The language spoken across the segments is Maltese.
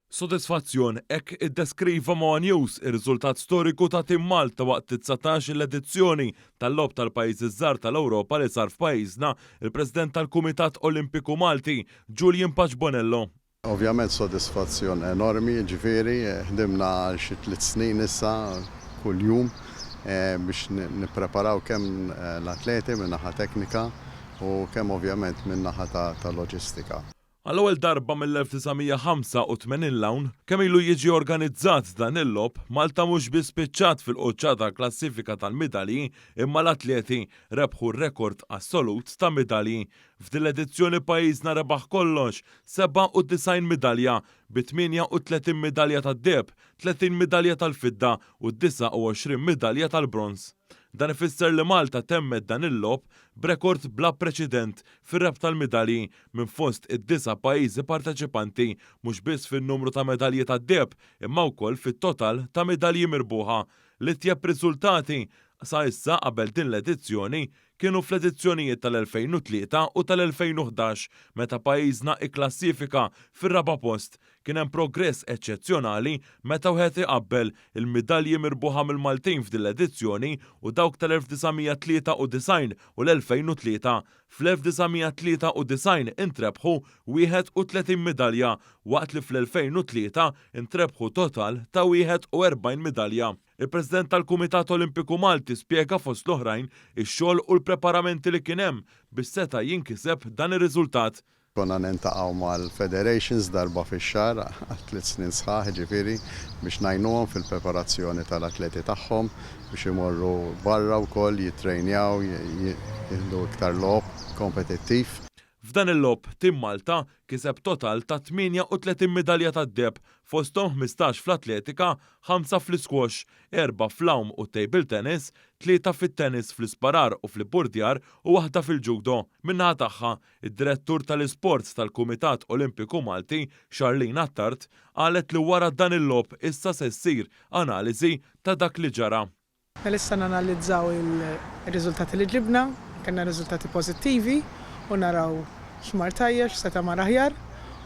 Sodisfazzjon, hekk iddeskriva ma' one News ir-riżultat storiku ta' Tim Malta waqt it-19-il edizzjoni tal-Logħob tal-Pajjiżi ż-Żgħar tal-Ewropa li sar f'pajjiżna, il-President tal-Kumitat Olimpiku Malti, Julian Pace Bonello. Ovvjament sodisfazzjon enormi, jiġifieri ħdimna għal xi tliet snin issa kuljum biex nippreparaw kemm l-atleti min-naħa teknika u kemm ovvjament min-naħa ta' loġistika. Għall-ewwel darba mill-1985 'l hawn, kemm ilu jiġi organizzat dan il-logħob, Malta mhux biss spiċċat fil-quċċata tal-klassifika tal-midalji imma l-atleti rebħu r-rekord assolut ta' midalji. F'din l-edizzjoni pajjiżna rebaħ kollox 97 midalja, bi 38 midalja tad-deheb, 30 midalja tal-fidda u 29 midalja tal-bronż. Dan ifisser li Malta temmet dan il-logħob b'rekord bla preċedent fir-rebħ tal-midalji minn fost id-disa' pajjiżi parteċipanti, mhux biss fin-numru ta' medalji tad-deheb imma wkoll fit-total ta' midalji mirbuħa. L-itjeb riżultati sa issa qabel din l-edizzjoni kienu fl-edizzjonijiet tal-2003 u tal-2011 meta pajjiżna ikklassifika fir-raba' post. Kien hemm progress eċċezzjonali meta wieħed iqabbel il-midalji mirbuħa mill-Maltin f'din l-edizzjoni u dawk tal-1993 u l-2003. Fl-1993 intrebħu 31 midalja waqt li fl-2003 intrebħu total ta' 41 midalja. Il-President tal-Kumitat Olimpiku Malti spjega fost l-oħrajn ix-xogħol u l-preparamenti li kien hemm biex seta' jinkiseb dan ir-riżultat. Konna niltaqgħu mal-federations darba fix-xahar għal 3 snin sħaħ, ġifieri biex ngħinuhom fil-preparazzjoni tal-atleti tagħhom biex imorru barra wkoll jitrejnjaw, jieħdu iktar logħob kompetittiv. F'dan il-logħob Tim Malta kiseb total ta' 38 midalja tad-deheb fosthom 15 fl-atletika, 5 fl-squash, 4 fl-għawm u table tennis, 3 fit-tennis fl-isparar u fl-ibburdjar u waħda fil-judo. Min-naħa tagħha, id-direttur tal-isports tal-Kumitat Olimpiku Malti, Charlene Attard, qalet li wara dan il-logħob issa se ssir analiżi ta' dak li ġara. Issa nanalizzaw il-riżultati li ġibna, kellna riżultati pożittivi u naraw x'mar tajjeb, x'seta' mar aħjar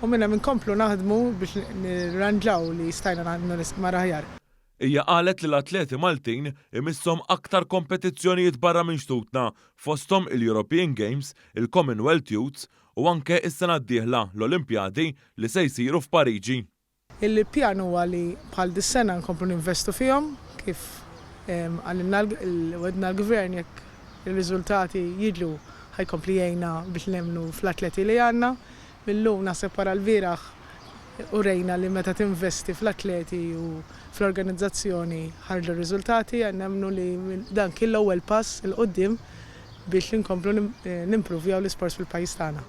u minn hemm inkomplu naħdmu biex nirranġaw li stajna naħdmu mar aħjar. Hija qalet li l-atleti Maltin imisshom aktar kompetizzjonijiet barra minn xtutna fosthom il-European Games, il-Commonwealth Youths u anke is-sena d-dieħla l-Olimpjadi li se jsiru f'Pariġi. Il-pjan huwa li bħal dis-sena nkomplu ninvestu fihom kif qalilna wegħedna l-gvern jekk ir-riżultati jiġu ħa jkompli jgħinna biex nemmnu fl-atleti li għandna. Millum naħseb wara l-bieraħ urejna li meta tinvesti fl-atleti u fl-organizzazzjoni ħarġu r-riżultati, nemmnu li dan kien l-ewwel pass 'il quddiem biex inkomplu nimpruvjaw l-isports fil-pajjiż tagħna.